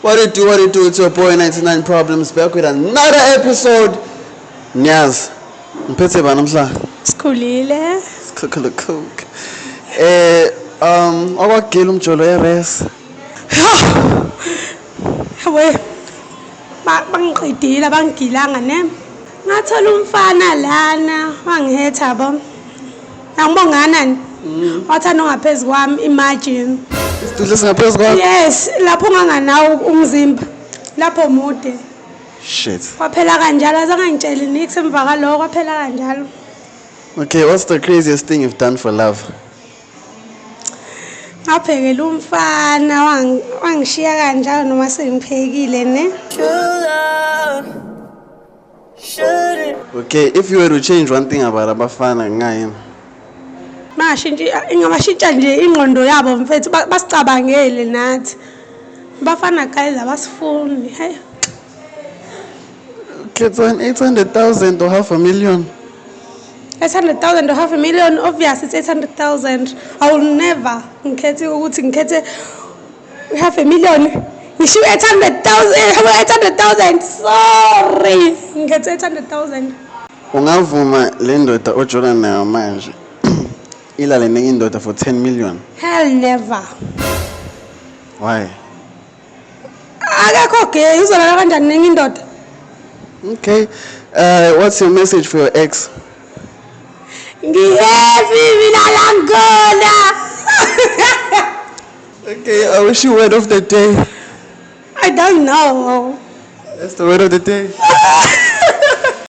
What it do, what it do, it's your boy 99 Problems back with another episode. Nyazi. Ngiphethe ba namhla? Sikhulile. Sikhukhula cook. Okwagila umjolo eres. We. Bangiqedile bangigilanga ne. Ngathola umfana lana wangihetha bo. Angibongana ni. Wathanda ongaphezulu kwami, imagine. Isidudla singaphezulu kwakho. Yes, lapho unganganawo umzimba. Lapho mude. Shit. Kwaphela kanjalo, azange ngitshele nix emva kwaloko, kwaphela kanjalo. Okay, what's the craziest thing you've done for love? Ngaphekela umfana wangishiya kanjalo noma sengiphekile ne. Okay, if you were to change one thing about abafana, ngayini? Mangashintsha, ingabashintsha nje ingqondo yabo mfethu, basicabangele nathi. Bafana guys abasifuni. Hey. Khetha 800,000 or half a million. 800,000 or half a million, obvious it's 800,000. I will never ngikhethe ukuthi ngikhethe half a million. Ngisho 800,000, 800,000. Sorry. Ngikhethe 800,000. Ungavuma le ndoda ojola nayo manje ilale nenye indoda for 10 million? Hell never. Why? Akekho gay, uzolala kanjani nenye indoda? Okay. What's your message for your ex? Ngi-happy mina la ngikhona. Okay, I wish you word of the day. I don't know. That's the word of the day.